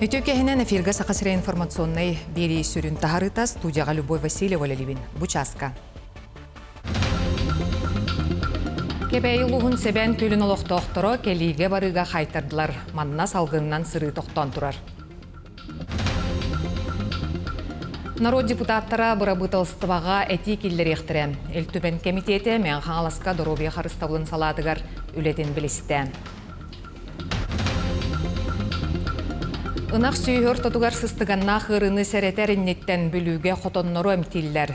Үтүө кэһинэн эфиргэ Саха сирэ информационнай биэрии сүрүн таһарыыта студияҕа Любовь Васильева үлэлиибин. Бу чааска. Кэбээйи улууһун Сэбээн Күөлүн олохтоохторо кэлиигэ барыыга хайтардылар. Манна салгынынан сырыы тохтоон турар. Народ депутаттара бырабыыталыстыбаҕа этии киллэриэхтэрэ. Ил Түмэн кэмитиэтэ Мэҥэ Хаҥаласка доруобуйа харыстабылын салаатыгар үлэтин билистэ. Ынах сүөһү ортотугар сыстыганнаах ыарыыны сэрэтэр инниттэн Бүлүүгэ хотоннору эмтииллэр.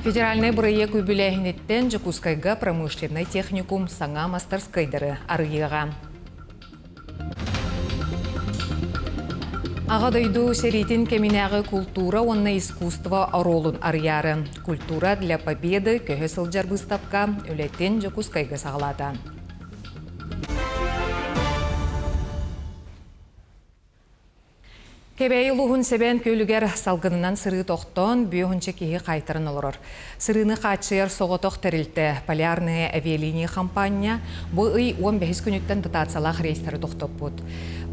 Федеральнай бырайыак үбүлээһиниттэн Дьокуускайга промышленнай техникум саҥа мастарскайдары арыйыаҕа. Аҕа дойду сэриитин кэминээҕи култуура уонна искусство оруолун арыйаары «Культура для победы» көһө сылдьар быыстапка үлэтин Дьокуускайга саҕалаата. Кэбээйи улууһун Сэбээн Күөлүгэр салгынынан сырыы тохтоон, бүөһүнчэ киһи хаайтаран олорор. Сырыыны хааччыйар соҕотох тэрилтэ Полярные авиалинии хампаанньа бу ый 15 күнүттэн дотациялаах рейстары тохтоппут.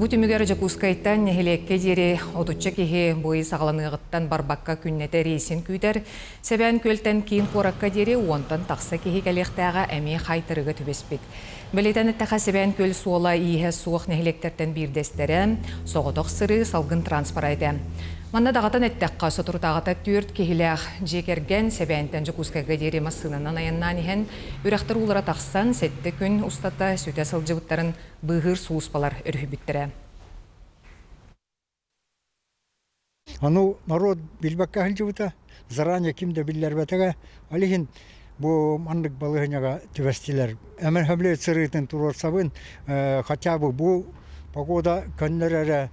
Бу түмүгэр Дьокуускайтан нэһилиэккэ диэри отучча киһи бу ый саҕаланыаҕыттан барбакка күннэтэ рейсин күүтэр. Сэбээн Күөлтэн киин куоракка диэри уонтан тахса киһи кэлиэхтээҕэ эмиэ хайтарыга түбэспит. Бэлиэтээн эттэххэ, Сэбээн Күөл суола-ииһэ суох нэһилиэктэртэн биирдэстэрэ, соҕотох сырыы, салгын транспора этэ. Манна даҕатан эттэххэ, соторутааҕыта түөрт киһилээх дьиэ кэргэн Сэбээнтэн Дьокуускайга диэри массыынанан айаннаан иһэн, үрэхтэр уулара тахсан, сэттэ күн устата сүтэ сылдьыбыттарын быыһыыр сулууспалар өрүһүйбүттэрэ. Ону норуот билбэккэ сылдьыбыта, заранее ким да биллэрбэтэҕэ. Ол иһин бу маннык балаһыанньаҕа түбэстилэр. Эмэн хөмлөт сырыытын туруорсабын, хотя бы бу погода көннөр эрэ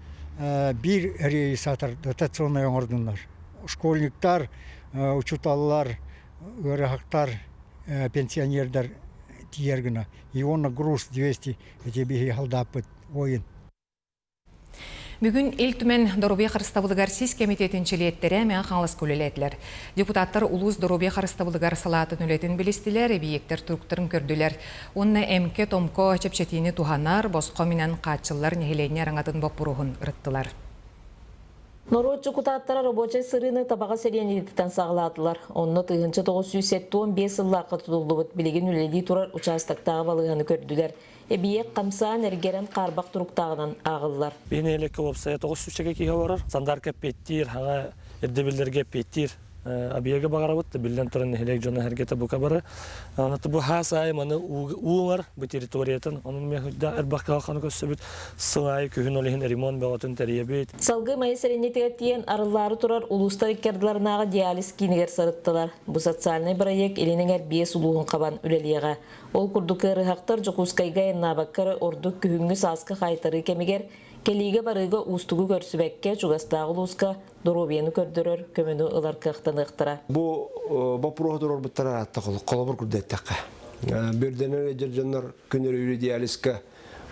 биир рейс атар дотационнай оҥордуннар. Школьниктар, учууталлар, ыарыһахтар, пенсионердар тиийэр гына. И уонна груз 200 эти биһи халдааппыт ойын. Бүгүн Ил Түмэн доруобуйа харыстабылыгар сис кэмитиэтин чилиэттэрэ Мэҥэ Хаҥаласка үлэлээтилэр. Депутаттар улуус доруобуйа харыстабылыгар салаатын үлэтин билистилэр, эбийиэктэр туруктарын көрдүлэр. Уонна эмкэ-томко чэпчэтиини туһанар, босхо минэн хааччыллар нэһилиэнньэ араҥатын боппуруоһун ырыттылар. Норуот дьокутааттара рабочай сырыыны Табаҕа сэлиэнньэтиттэн саҕалаатылар. Онно 1975 сыллаахха тутуллубут билигин үлэлии турар участоктааҕы балыыһаны көрдүлэр. Эбийиэк хамсаан, эргэрэн хаарбах туруктааҕынан ааҕыллар. Биһи нэһилиэккэ уопсайа тоҕус сүүсчэкэ киһи олорор. Стандарка эппиэттиир, хаҥа ирдэбиллэргэ эппиэттиир объегы баҕарабыт. Биллэн туран нэһилиэк дьоно-сэргэтэ бука бары. Аны бу хаас аайы маны уу ылар бу территориятын. Онон мен үрдээх элбэх кыһалҕаны көрсөбүт. Сыл аайы күһүн ол иһин ремонт бөҕөтүн тэрийэбит. Салгыы Майа сэлиэнньэтигэр тиийэн арыллаары турар улуустар икки ардыларынааҕы диализ киинигэр сырыттылар. Бу социальнай бырайыак Илин эҥэр биэс улууһун хабан үлэлиэҕэ. Ол курдук ыарыһахтар Дьокуускайга айаннаабакка эрэ ордук күһүҥҥү-сааскы хаайтарыы кэмигэр кэлиигэ-барыыга уустугу көрсүбэккэ чугастааҕы улууска доруобуйаны көрдөрөр көмөнү ылар кыахтаныахтара. Бу боппуруоһу туруорбуттара ыраатта холобур курдук эттэххэ. Бүрдэнэр эдэр дьоннор күн өрүүрү диализка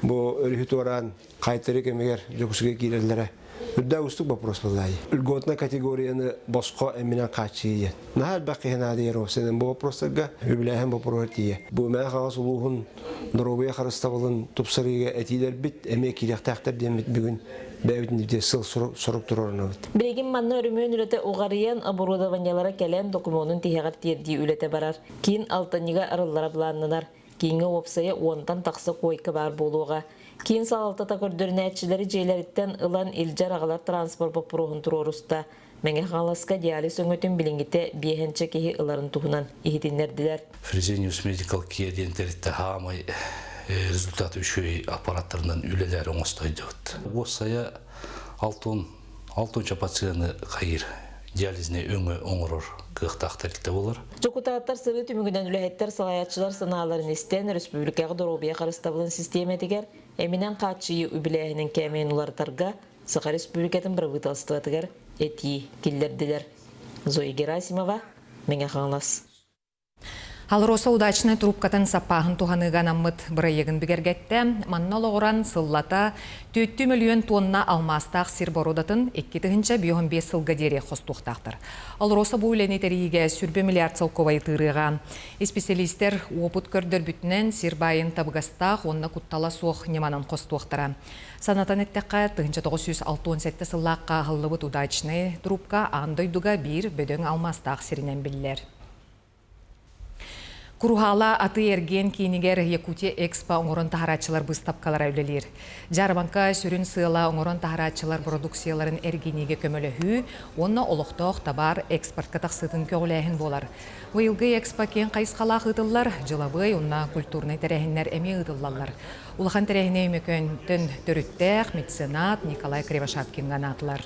бу өрүһү туораан хайтары кэмигэр Дьокуускайга киирэллэрэ үрдээх уустук вопрос буоллаайы. Льготная категорияны босхо эминэн хааччыйыы диэн. Наһаа элбэх киһи наадыйар уопсайынан бу вопростарга үбүлээһин боппуруоһа тиийэ. Бу Мэҥэ Хаҥалас улууһун доруобуйа харыстабылын тупсарыыга этиилэрбит эмиэ киириэхтээхтэр диэммит бүгүн бэйэбитин ити сыл сорук туруорунабыт. Билигин манна өрөмүөн үлэтэ уҕарыйан, оборудованиелара кэлэн, докумуонун тиһэҕэр тиэрдии үлэтэ барар. Киин алтынньыга арыллара былааннанар. Кииҥҥэ уопсайа уонтан тахса куойка баар буолуоҕа. Киин салалтата көрдөрүнээччилэри дьиэлэриттэн ылан илдьэр-аҕалар транспорт боппуруоһун туруоруста. Мэҥэ Хаҥаласка диализ өҥөтүн билиҥҥитэ биэһэнчэ киһи ыларын туһунан иһитиннэрдилэр. Fresenius Medical Care диэн тэрилтэ хаамай результаты үчүгэй аппараттарынан үлэлэр оҥостойдубут. Уопсайа алтын алтынча пациены хайыр диализнай өҥө оҥорор кыахтаах тэрилтэ буолар. Дьокутааттар сырыы түмүгүнэн үлэһиттэр салайааччылар санааларын истэн, республикаҕа доруобуйа харыстабылын систиэмэтигэр эминэн хааччыйыы үбүлээһинин кээмэйин уларытарга Саха Республикатын бырабыыталыстыбатыгар этии киллэрдилэр. Зоя Герасимова, Мэҥэ Хаҥалас. АЛРОСА Удачнай трубкатын саппааһын туһаныыга анаммыт бырайыагын бигэргэттэ. Манна олоҕуран сыллата түөртүү мөлүйүөн туонна алмаастаах сир боруодатын 2055 сылга диэри хостуохтаахтар. АЛРОСА бу үлэни тэрийиигэ сүүрбэ миллиард солкуобайы тыырыаҕа. Исписэлиистэр уопут көрдөрбүтүнэн сир баайын табыгастаах уонна куттала суох ньыманан хостуохтара. Санатан эттэххэ, 1967 сыллаахха аһыллыбыт Удачнай трубка аан дойдуга биир бөдөҥ алмаастаах сиринэн биллэр. Куруһаала атыы-эргиэн киинигэр Якутия Экспо оҥорон таһарааччылар быыстапкалара үлэлиир. Дьаарбаҥка сүрүн сыала оҥорон таһарааччылар бородууксуйаларын эргиниигэ көмөлөһүү уонна олохтоох табаар экспортка тахсыытын көҕүлээһин буолар. Быйылгы Экспо киэҥ хайысхалаах ыытыллар, дьылабыай уонна культурнай тэрээһиннэр эмиэ ыытыллаллар. Улахан тэрээһини Өймөкөөнтөн төрүттээх меценат Николай Кривошапкиҥҥа анаатылар.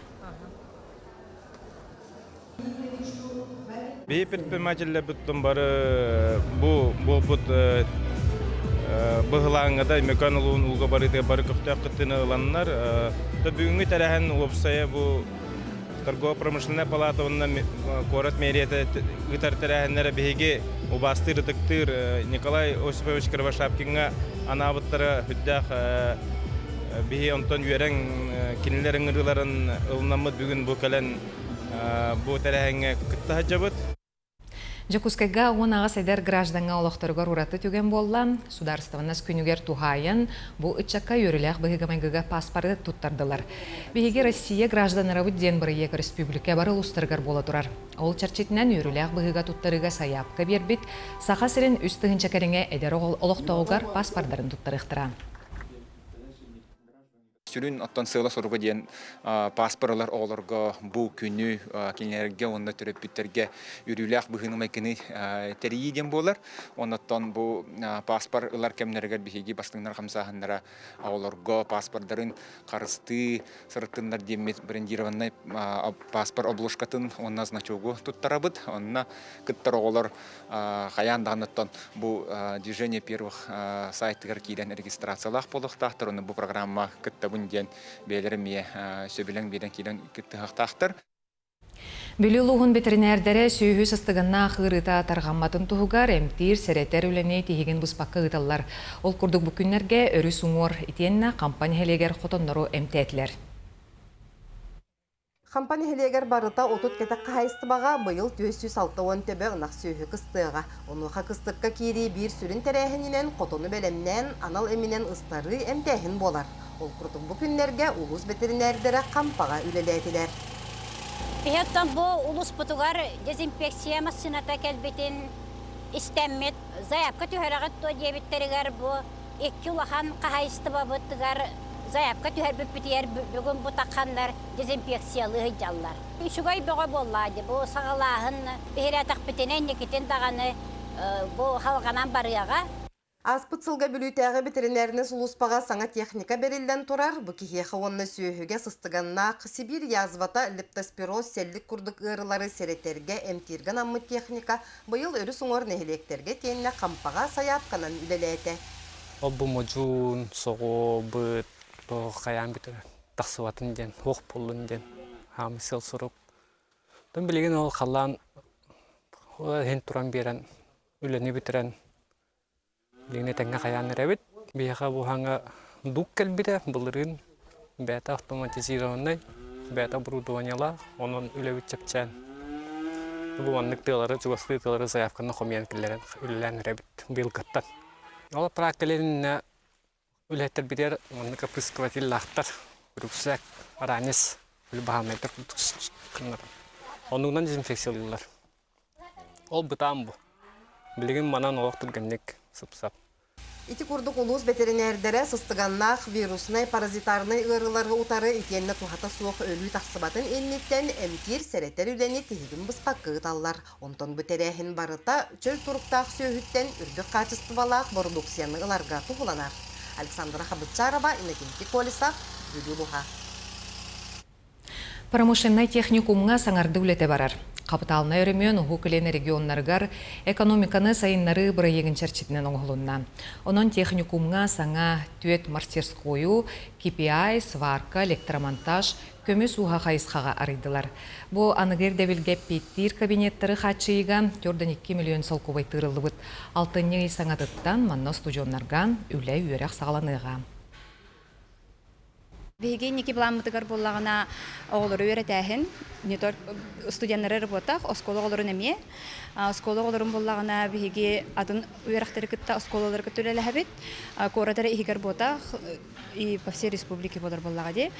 Биһи предпринимателлэрбит бары бу буолбут быһылааҥҥа да Өймөкөөн улууһун ууга барыытыгар бары көхтөөх кыттыыны ыланнар, бүгүҥҥү тэрээһин уопсайа бу торгово-промышленнай палата уонна куорат мэрията ыытар тэрээһиннэрэ биһиги убаастыыр ытыктыыр Николай Осипович Кривошапкиҥҥа анаабыттара сүрдээх биһи онтон үөрэн кинилэр ыҥырыыларын ылынаммыт бүгүн бу кэлэн бу тэрээһиҥҥэ кытта сылдьабыт. Дьокуускайга 18 эдэр граждаҥҥа олохторугар ураты түгэн буолла. Судаарыстыбаннас күнүгэр туһаайан бу ыччакка үөрүүлээх быһыыга-майгыга пааспары туттардылар. Биһиги Россия гражданнарабыт диэн бырайыак өрөспүүбүлүкэ бары улуустарыгар буола турар. Ол чэрчитинэн үөрүүлээх быһыыга туттарыыга сайаапка биэрбит Саха сирин 3000 кэриҥэ эдэр олохтооҕугар пааспардарын туттарыахтара. Сүрүн оттон сыала-соруга диэн пааспар ылар оҕолорго бу күнү кинилэргэ уонна төрөппүттэргэ үөрүүлээх быһыыны-майгыны тэрийии диэн буолар. Оннуттан бу пааспар ылар кэмнэригэр биһиги бастыҥнар хамсааһыннара оҕолорго пааспардарын харыстыы сырыттыннар диэммит брендированнай пааспар обложкатын уонна значогу туттарабыт. Онно кыттар оҕолор хайаан даҕаныттан бу движение первых сайтыгар киирэн регистрациялаах буолуохтаахтар уонна бу программа кыттабын диэн бэйэлэрэ эмиэ сөбүлэҥ биэрэн киирэн кыттыһыахтаахтар. Бүлүү улууһун бэтэринээрдэрэ сүөһү сыстыганнаах ыарыыта тарҕамматын туһугар эмтиир, сэрэтэр үлэни тиһигин быспакка ыыталлар. Ол курдук бу күннэргэ өрүс уҥуор итиэннэ Хампа нэһилиэгэр хотоннору эмтээтилэр. Хампа нэһилиэгэр барыта 30 кэтэх хаһаайыстыбаҕа быйыл 460 төбө ынах сүөһү кыстыаҕа. Онуоха кыстыкка киирии биир сүрүн тэрээһининэн хотону бэлэмнээн, анал эминэн ыстарыы, эмтээһин буолар. Ол курдук бу күннэргэ улуус бэтэринээрдэрэ Хампаҕа үлэлээтилэр. Биһиэттэн бу улууспутугар дезинфекция массыыната кэлбитин истэммит, заявка түһэрэҕит дуо диэбиттэригэр бу икки улахан хаһаайыстыбабытыгар заявка түһэрбиппитигэр бүгүн бу тахханнар дезинфекциялыы сылдьаллар. Үчүгэй бөҕө буоллаа дии бу саҕалааһын биһирээтэхпитинэ инникитин даҕаны бу халҕанан барыаҕа. Ааспыт сылга Бүлүүтээҕи бэтэринээринэй сулууспаҕа саҥа техника бэриллэн турар. Бу киһиэхэ уонна сүөһүгэ сыстыганнаах Сибиир язвата, лептоспироз, сэллик курдук ыарыылары сэрэтэргэ, эмтииргэ анаммыт техника Быйыл өрүс уҥуор нэһилиэктэргэ итиэннэ Хампаҕа сайаапканан үлэлээтэ. Ол-бу модьуун, соҕуо, быт, хайаан бүтэр тахсыбатын диэн, суох буоллун диэн хаамыы сыал-сорук. Оттон билигин ол халлаан иһин туран биэрэн, үлэни бүтэрэн Билигин этэҥҥэ хайаан эрэбит. Биһиэхэ бу хаҥа дуук кэлбитэ былырыын бэйэтэ автоматизированнай, бэйэтэ оборудованиелаах, онон үлэбит чэпчээн. Бу маннык тыалары, чугастыы тыалары заявканы хомуйан киллэрэн үлэлээн эрэбит быйылгыттан. Ол практикаларына үлэһиттэрбитигэр маннык опрыскивателлаахтар, рюкзак, ранец, баһаамайдар курдук Оннугунан дезинфекциялыыллар. Ол бытаан бу. Билигин манан олох түргэнник сып-сап. Ити курдук улуус бэтэринээрдэрэ сыстыганнаах вируснай паразитарнай ыарыылары утары итиэннэ туһата суох өлүү тахсыбатын инниттэн эмтиир-сэрэтэр үлэни тиһигин быспакка ыыталлар. Онтон бу тэрээһин барыта чөл туруктаах сүөһүттэн үрдүк хаачыстыбалаах бородууксуйаны ыларга туһуланар. Александра Хабытчарова, Иннокентий Колесов, Бүлүү улууһа. Промышленнай техникумҥа саҥардыы үлэтэ барар. Хапытаалынай өрөмүөн Уһук Илин регионнарыгар экономиканы сайыннарыы бырайыагын чэрчитинэн оҥоһулунна. Онон техникумҥа саҥа түөрт мастерскойу, KPI, сварка, электромонтаж, көмүс ууһа хайысхаҕа арыйдылар. Бу аныгы ирдэбилгэ эппиэттиир кабинеттары хааччыйыыга 4,2 миллион солкуобай тыырыллыбыт. Алтынньы ый саҥатыттан манна устудьуоннарга үлэ-үөрэх саҕаланыаҕа. Биһиги инники былааммытыгар буоллаҕына оҕолору үөрэтээһин, не только студеннары эрэ буотах, оскуола оҕолорун эмиэ. Оскуола оҕолорун буоллаҕына биһиги атын үөрэхтэри кытта, оскуолалары кытта үлэлэһэбит. Куорат эрэ иһигэр буотах, и по всей республике буолар буоллаҕа дии.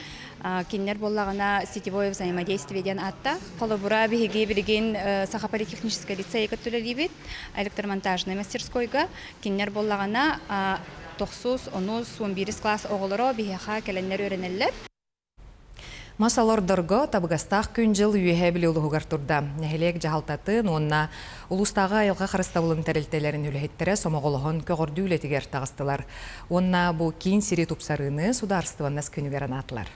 Кинилэр буоллаҕына сетевое взаимодействие диэн ааттаах. Холобура, биһиги билигин Саха политехническай лицейгэ кытта үлэлиибит, электромонтажнай мастерскойга. Кинилэр буоллаҕына тохсус, онус, 11 класс оҕолоро биһиэхэ кэлэннэр үөрэнэллэр. Мас олордорго табыгастаах күн-дьыл Үөһээ Бүлүү улууһугар турда. Нэһилиэк дьаһалтатын уонна улуустааҕы айылҕа харыстабылын тэрилтэлэрин үлэһиттэрэ сомоҕолоһон көҕөрдүү үлэтигэр таҕыстылар. Уонна бу киин сири тупсарыыны судаарыстыбаннас күнүгэр анаатылар.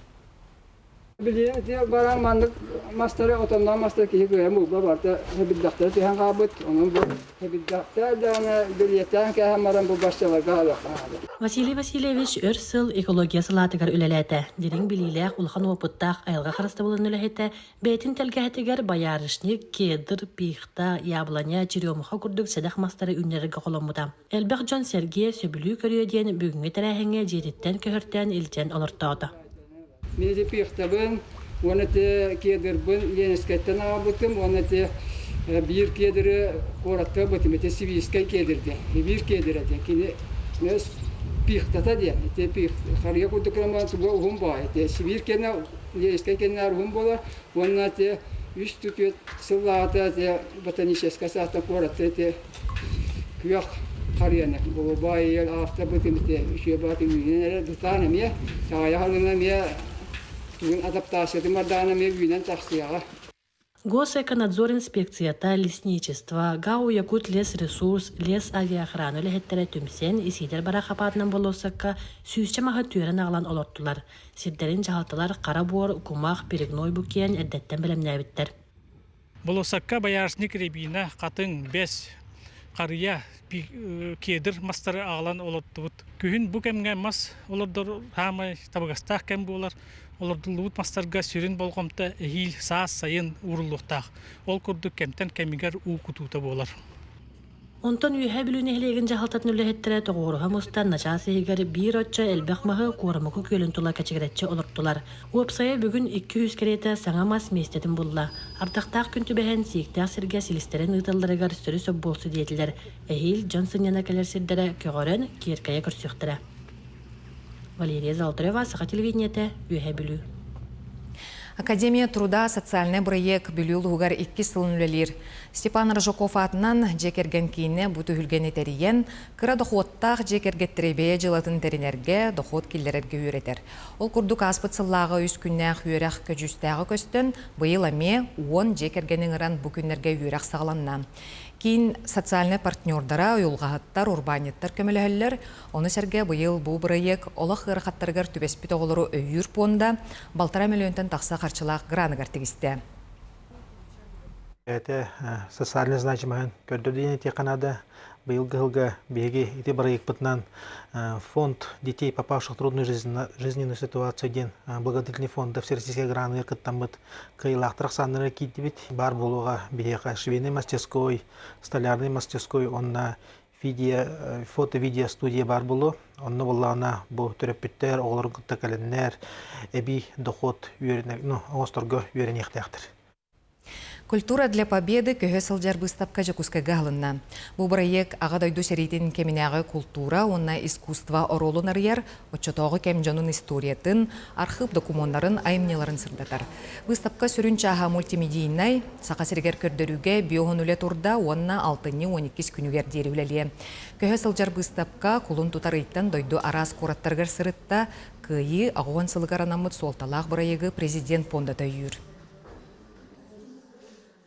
Билигин ити баран маннык мастары отонноох мастары киһи кыайан булба барыта сэбирдэхтэрэ түһэн хаалбыт. Онон бу сэбирдэхтэр даҕаны билиэттээн кээһэн баран бу баччаларга хаалыахха наада. Василий Васильевич өр сыл экология салаатыгар үлэлээтэ. Дириҥ билиилээх, улахан уопуттаах айылҕа харыстабылын үлэһитэ бэйэтин тэлгэһэтигэр боярышник, кедр, пихта, яблоня, черемуха курдук сэдэх мастары үүннэрэргэ холоммута. Элбэх дьон сэргиэ, сөбүлүү көрүө диэн бүгүҥҥү тэрээһиҥҥэ дьиэтиттэн көһөртөөн илдьэн олортоото. Мин ити пихтабын уонна ити кедрбын Ленинскэйтэн аҕалбытым уонна ити биир кедры куоракка ылбытым ити сибиирскэй кедр диэн биир кедр этэ кини пихтата диэн ити пих харыйа курдук гынан туга уһун баҕайы ити сибиир кэннэ Ленинскэй кэннээр уһун буолар уонна ити үс түөрт сыллааҕыта ити ботаническай саастан куоракка ити күөх харыйаны голубай ель аахтарбытым ити үчүгэй баҕатык үүнэн эрэр бытаан эмиэ таҕайах алына эмиэ тугун адаптациятын бардаҕына эмиэ үүнэн тахсыаҕа. Госэконадзор инспекцията, лесничество, ГАУ Якутлесресурс, лес авиаохрана үлэһиттэрэ түмсэн, Исиидэр Барахапаатынан болуоссакка сүүсчэ маһы түөрэн аҕалан олортулар. Сирдэрин дьаһалталар хара буор, кумах, перегной букиэн эрдэттэн бэлэмнээбиттэр. Болуоссакка боярышник рябина, хатыҥ, бэс, харыйа, кедр мастары аҕалан олордубут. Күһүн бу кэмҥэ мас олордор саамай табыгастаах кэм буолар. Олордуллубут мастарга сүрүн болҕомто эһиил саас сайын ууруллуохтаах. Ол курдук кэмтэн кэмигэр уу кутуута буолар. Онтон Үөһээ Бүлүү нэһилиэгин дьаһалтатын үлэһиттэрэ тоҕуоруһа мустан начаас иһигэр биир оччо элбэх маһы Куорамыкы күөлүн тула кэчигирэччи олортулар. Уопсайа бүгүн 200 кэриэтэ саҥа мас миэстэтин булла. Ардахтаах күн түбэһэн сииктээх сиргэ силистэрин ыыталларыгар сөрү-сөп буолсу диэтилэр. Эһиил дьон сынньана кэлэр сирдэрэ көҕөрөн, киэркэйэ көрсүөхтэрэ. Валерия Золотарева, Саха телевидениетэ, Үөһээ Бүлүү. Академия труда социальнай бырайыак Бүлүү улууһугар иккис сылын үлэлиир. Степан Рожаков аатынан дьиэ кэргэн киинэ бу түһүлгэни тэрийэн, кыра дохуоттаах дьиэ кэргэттэри бэйэ дьыалатын тэринэргэ, дохуот киллэрэргэ үөрэтэр. Ол курдук ааспыт сыллааҕы үс күннээх үөрэх көдьүүстээҕэ көстөн, быйыл эмиэ 10 дьиэ кэргэни ыҥыран бу күннэргэ үөрэх саҕаланна. Киин социальнай партнердара, уйулҕаһыттар, урбаанньыттар көмөлөһөллөр. Ону сэргэ быйыл бу бырайыак олох ыарахаттарыгар түбэспит оҕолору өйүүр пуонда балтараа мөлүйүөнтэн тахса харчылаах граныгар тигистэ. Это социальный значимоһын көрдөр диэн этиэххэ наада. Быйылгы сылга биһиги ити бырайыакпытынан фонд детей, попавших в трудную жизненную ситуацию диэн благотворительный фонда всероссийскай граныгар кыттаммыт кыайыылаахтар ахсааннара киирдибит. Баар буолуоҕа биһиэхэ швейный мастерской, столярный мастерской уонна видео, фото-видео студия баар буолуо. Онно буоллаҕына бу төрөппүттэр оҕолорун кытта кэлэннэр эбии дохуот үөрэнэ, ну, оҥосторго үөрэниэхтээхтэр. «Культура для победы» көһө сылдьар быыстапка Дьокуускайга аһылынна. Бу бырайыак Аҕа дойду сэриитин кэминээҕи култуура уонна искусство оруолун арыйар, оччотооҕу кэм дьонун историятын, архыып докумуоннарын, айымньыларын сырдатар. Быыстапка сүрүн чааһа мультимедийнай, Саха сиригэр көрдөрүүгэ биоһун үлэ турда уонна алтынньы 12 күнүгэр диэри үлэлиэ. Көһө сылдьар быыстапка кулун тутар ыйтан дойду араас куораттарыгар сырытта, Кыайыы аҕыс сылыгар анаммыт суолталаах бырайыагы президент пуондата өйүүр.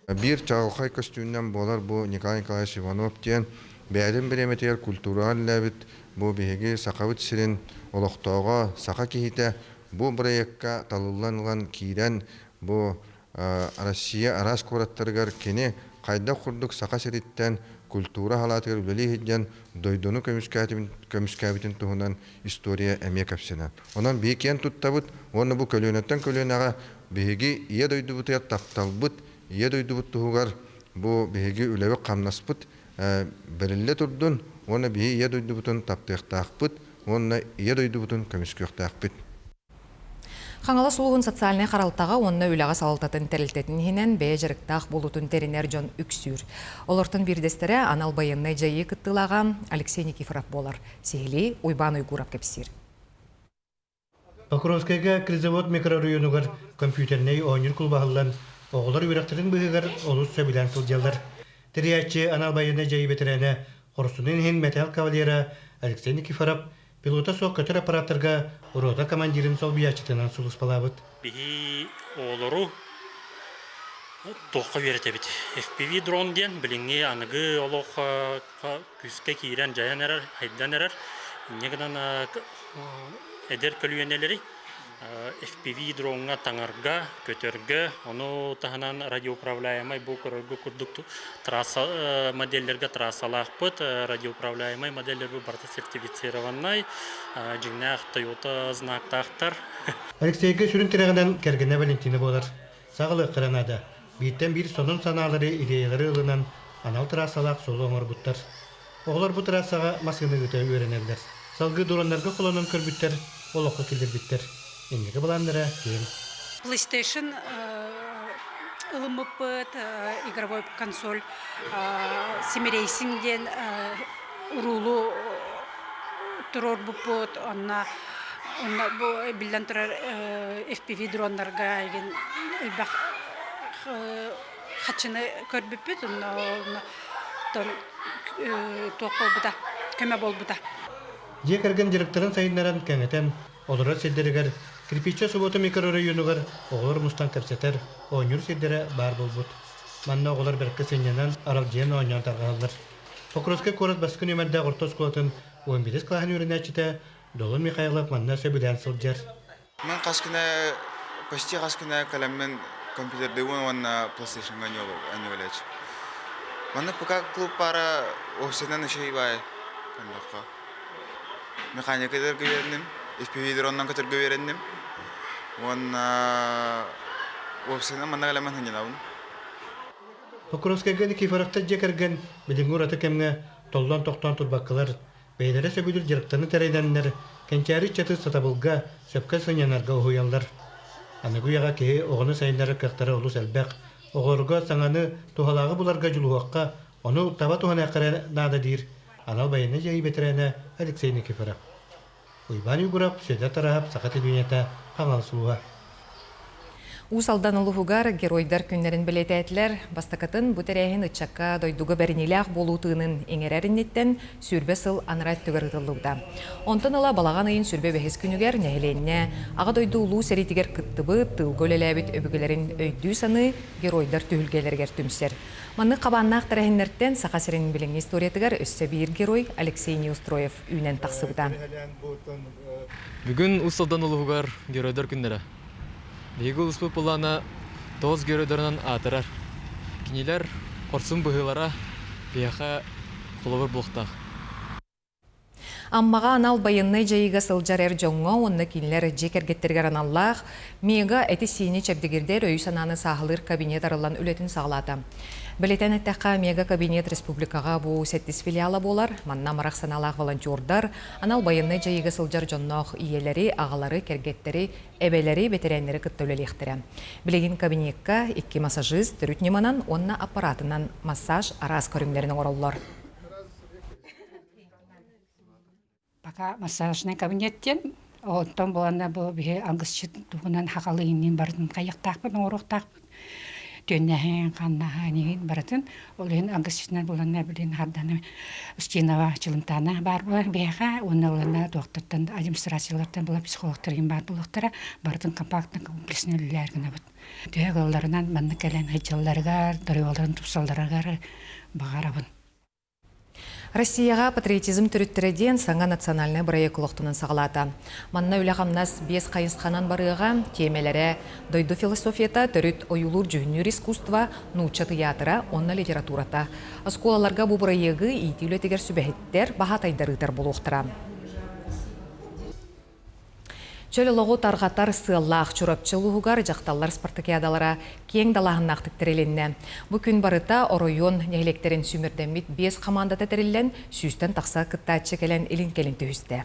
Биир чаҕылхай көстүүнэн буолар бу Николай Николаевич Иванов диэн бэйэтин бириэмэтигэр культураҕа үлэлээбит бу биһиги Сахабыт сирин олохтооҕо, саха киһитэ бу бырайыакка талыллан ылан киирэн бу Россия араас куораттарыгар кини хайдах курдук Саха сириттэн культура халаатыгар үлэлии сылдьан дойдуну көмүскээбитин туһунан история эмиэ кэпсэнэр. Онон биһи киэн туттабыт уонна бу көлүөнэттэн көлүөнэҕэ биһиги Ийэ дойдубутугар тапталбыт, Ийэ дойдубут туһугар бу биһиги үлэбит-хамнаспыт бэриллэ турдун уонна биһи Ийэ дойдубутун таптыахтаахпыт уонна Ийэ дойдубутун көмүскүөхтээхпит. Хаҥалас улууһун социальнай харалтаҕа уонна үлэҕэ салалтатын тэрилтэтин иһинэн бэйэ дьарыктаах буолуутун тэринэр дьон үксүүр. Олортон биирдэстэрэ анал байыаннай дьайыы кыттыылааҕа Алексей Никифоров буолар. Сиһилии Уйбаан Уйгуров кэпсиир. Покровскайга Кризавод микрорайонугар компьютернай оонньуур клуба аһыллан, оҕолор үөрэхтэрин быыһыгар олус сөбүлээн сылдьаллар. Тэрийээччи анал байыаннай дьайыы бэтэрээнэ Хорсунун иһин мэтээл кавалера Алексей Никифоров Пилота суох көтөр аппараттарга рота командирын солбуйааччытынан сулууспалаабыт. Биһи оҕолору туохха үөрэтэбит? FPV дрон диэн билиҥҥи аныгы олох күүскэ киирэн дьайан эрэр, хайдан эрэр. Инньэ гынан эдэр көлүөнэлэри FPV дроҥҥа таҥарга, көтөргө, ону таһынан радиоуправляемай бу көрөргө курдук трасса моделлэргэ трассалаахпыт, радиоуправляемай моделлэрбит барыта сертифицированнай, дьиҥнээх Toyota знактаахтар. Алексейга сүрүн тирэҕинэн кэргэнэ Валентина буолар. Саҕалыахтара наада. Бииртэн биир сонун санаалары, идеялары ылынан анал трассалаах суолу оҥорбуттар. Оҕолор бу трассаҕа массыына ыыта үөрэнэллэр. Салгыы дроннарга холонон көрбүттэр, олоххо киллэрбиттэр. Инники былааннара киэҥ. PlayStation ылыммыппыт, игровой консоль Симирейсинг диэн уруулу туруорбуппут. Онно онно бу биллэн турар FPV дроннарга игин элбэх хаччыны көрбүппүт. Онно туох буолбута, көмө буолбута. Дьиэ кэргэн директорын сайыннаран кэҥэтэн олорор сирдэригэр Кирпиччэ Субуота микрорайонугар оҕолор мустан кэпсэтэр, оонньуур сирдэрэ баар буолбут. Манна оҕолор бэркэ сынньанан, аралдьыйан оонньоон тарҕаһаллар. Покровскай куорат бастакы нүөмэрдээх орто оскуолатын 11 кылааһын үөрэнээччитэ Долун Михайлов манна сөбүлээн сылдьар. Мен хас күнэ, почти хас күнэ кэлэммин компьютердыыбын уонна PlayStation-га оонньуулааччы. Маннык пока клуб пара офисынан үчүгэй баай көрдөххө. Механика көтөргө үөрэнним, FPV-дроннан көтөргө үөрэнним. Уонна офисынан манна кэлэммин сынньанабын. Покровскайга Никифоровтар дьиэ кэргэн билиҥҥи ураты кэмҥэ толлон-тохтоон турбаккалар Бэйэлэрэ сөбүлүүр дьарыктарын тэринэннэр, кэнчээри ыччаты сатабылга, сөпкө сынньанарга уһуйаллар. Аныгы үйэҕэ киһи оҕону сайыннарар кыахтара олус элбэх. Оҕолорго саҥаны, туһалааҕы буларга дьулуһуохха, ону таба туһаныахха эрэ наада диир анал байыаннай дьайыы бэтэрээнэ Алексей Никифоров. Уйбаан Уйгуров, Сүөдэр Тараһап, Саха телевидениета, Хаҥалас улууһа. Уус Алдан улууһугар Геройдар күннэрин бэлиэтээтилэр. Бастакытын бу тэрээһин ыччакка дойдуга бэриниилээх буолуу тыынын иҥэрэр инниттэн сүүрбэ сыл анараа өттүгэр ыытыллыбыта. Онтон ыла балаҕан ыйын 25 күнүгэр нэһилиэнньэ Аҕа дойду Улуу сэриитигэр кыттыбыт, тыылга үлэлээбит өбүгэлэрин өйдүү-саныы Геройдар түһүлгэлэригэр түмсэр. Маннык хабааннаах тэрээһиннэртэн Саха сирин билиҥҥи историятыгар өссө биир герой Алексей Неустроев үүнэн тахсыбыта. Бүгүн Уус Алдан улууһугар Геройдар күннэрэ. Биһиги улууспут былаана тоҕус геройдарынан аатырар. Кинилэр хорсун быһыылара биһиэхэ холобур буолуохтаах. Аммаҕа анал байыаннай дьайыыга сылдьар эр дьоҥҥо уонна кинилэр дьиэ кэргэттэригэр аналлаах Мега эти-сиини чэбдигирдэр өйү-санааны сааһылыыр кабинет арыллан үлэтин саҕалаата. Бэлиэтээн эттэххэ, Мега кабинет республикаҕа бу сэттис филиала буолар. Манна амарах санаалаах волонтердар, анал байыаннай дьайыыга сылдьар дьонноох ийэлэри, аҕалары, кэргэттэри, эбэлэри, бэтэрээннэри кытта үлэлиэхтэрэ. Билигин кабинекка икки массажист төрүт ньыманан уонна аппаратынан массаж араас көрүҥнэрин оҥороллор. Пока массажный кабинет диэн, онтон буоланна бу биһи алгысчыт туһунан хахалы иҥнин барытын хайыахтаахпыт, оҥоруохтаахпыт. Түөннэһин, ханнаһын иһин барытын. Ол иһин алгысчытынан буланна билин харданы Устинова Чылымтаана баар буолар биһиэхэ уонна уланна туохтартан администрациялартан була психологтар иһин баар буолуохтара. Барытын компактно комплексно үлэлээр гынабыт. Төһө кыалларынан маннык кэлэн сылдьалларыгар, доруобуйаларын тупсалларыгар баҕарабын. Россияҕа патриотизм төрүттэрэ диэн саҥа национальнай бырайыак олохтонон саҕалаата. Манна үлэ-хамнас биэс хайысханан барыаҕа, тиэмэлэрэ дойду философията, төрүт ойуулуур-дьүһүннүүр искусство, нуучча тыйаатыра уонна литературата. Оскуолаларга бу бырайыагы иитии үлэтигэр сүбэһиттэр, баһаатайдар ыытар буолуохтара. Чөл олоҕу тарҕатар сыаллаах Чурапчы улууһугар дьахталлар спартакиадалара киэҥ далааһыннаахтык тэрилиннэ. Бу күн барыта оройуон нэһилиэктэрин сүүмэрдэммит биэс хамаандата тэриллэн, сүүстэн тахса кыттааччы кэлэн илин-кэлин түһүстэ.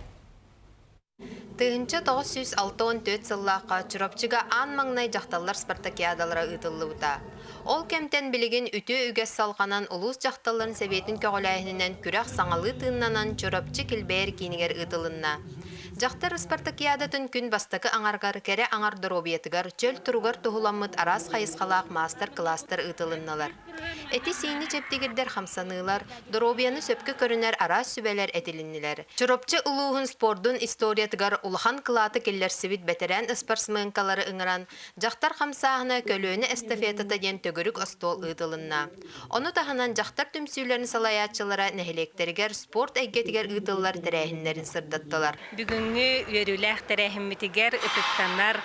1964 сыллаахха Чурапчыга аан маҥнай дьахталлар спартакиадалара ыытыллыбыта. Ол кэмтэн билигин үтүө үгэс салҕанан улуус дьахталларын сэбиэтин көҕүлээһининэн күрэх саҥалыы тыыннанан Чурапчы килбэйэр киинигэр ыытылынна. Дьахтар ыспартакыйаадатын күн бастакы аҥарыгар кэрэ аҥар доруобуйатыгар, чөл туругар туһуламмыт араас хайысхалаах маастар-кылаастар ыытылыннылар. Эти-сиини чэбдигирдэр хамсаныылар, доруобуйаны сөпкө көрүнэр араас сүбэлэр этилиннилэр. Чурапчы улууһун спордун историятыгар улахан кылааты киллэрсибит бэтэрээн ыспарсмыаҥкалары ыҥыран, Дьахтар хамсааһына көлүөнэ эстафетата диэн төгүрүк остуол ыытылынна. Ону таһынан дьахтар түмсүүлэрин салайааччылара нэһилиэктэригэр спорт эйгэтигэр ыытыллар тэрээһиннэрин сырдаттылар. Бүгүҥҥү үөрүүлээх тэрээһиммитигэр ытыктанар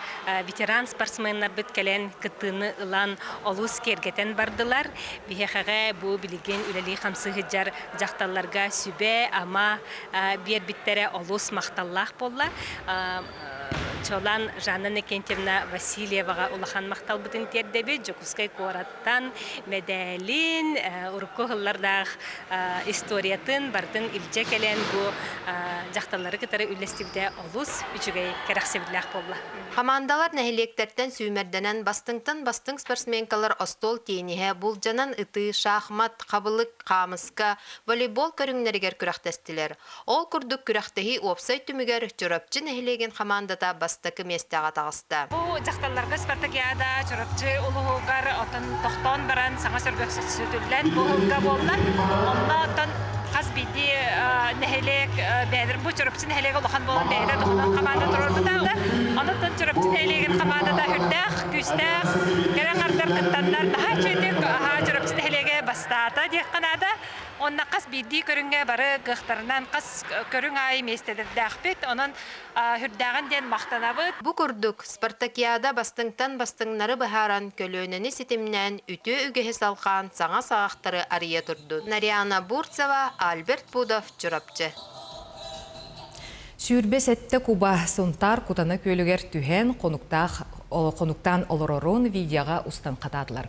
ветеран спортсменнарбыт кэлэн кыттыыны ылан олус киэргэтэн бардылар. Биһиэхэҕэ бу билигин үлэлии-хамсыы сылдьар дьахталларга сүбэ-ама биэрбиттэрэ олус махталлаах буолла. Чолан Жанна Иннокентьевна Васильеваҕа улахан махталбытын тиэрдэбит. Дьокуускай куораттан мэдээлин, урукку ыһыллардаах историятын барытын илдьэ кэлэн бу дьахталлары кытары үллэстибитэ олус үчүгэй кэрэхсэбиллээх буолла. Хамаандалар нэһилиэктэртэн сүүмэрдэнэн бастыҥтан бастыҥ спортсменкалар остуол тиэниһэ, булдьанан ытыы, шахмат, хабылык, хаамыска, волейбол көрүҥнэригэр күрэхтэстилэр. Ол курдук күрэхтэһии уопсай түмүгэр Чурапчы нэһилиэгин хамаандата бастакы миэстэҕэ таҕыста. Бу дьахталларга спартакиада Чурапчы улууһугар оттон тохтоон баран саҥа сөргөксүтүллэн бу сылга буолла. Онно оттон хас биирдии нэһилиэк бэйэлэрин бу Чурапчы нэһилиэгэ улахан буолан бэйэтэ туһунан хамаанда туруорбута. Онон Чурапчы нэһилиэгин хамаандата үрдээх, күүстээх, кэрэ аҥардар кыттаннар наһаа үчүгэйдик Чурапчы нэһилиэгэ бастаата диэххэ наада. Уонна хас биирдии көрүҥҥэ бары кыахтарынан хас көрүҥ аайы миэстэлэрдээхпит. Онон үрдээҕин диэн махтанабыт. Бу курдук, спартакиада бастыҥтан бастыҥнары быһааран, көлүөнэни ситимнээн, үтүө үгэһи салҕаан саҥа саҕахтары арыйа турдун. Нарьяна Бурцева, Альберт Пудов, Чурапчы. 27 куба Сунтаар Кутана күөлүгэр түһэн, хонуктаах хонуктаан олорорун видеоҕа устан хатаатылар.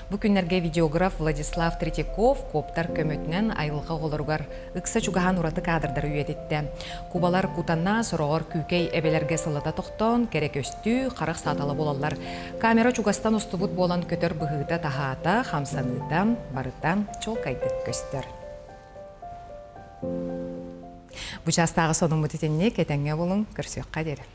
Бу күннэргэ видеограф Владислав Третьяков коптар көмөтүнэн айылҕа оҕолоругар ыкса чугаһаан ураты кадрдары үйэтиттэ. Кубалар кутана, сороҕор күүкэй эбэлэргэ сылата тохтоон, кэрэ көстүү, харах саатала буолаллар. Камера чугастан устубут буолан көтөр быһыыта-таһаата, хамсаныыта барыта чуолкайдык көстөр. Бу чаастааҕы сонуммут итинник, этэҥҥэ булуҥ, көрсүөххэ диэри.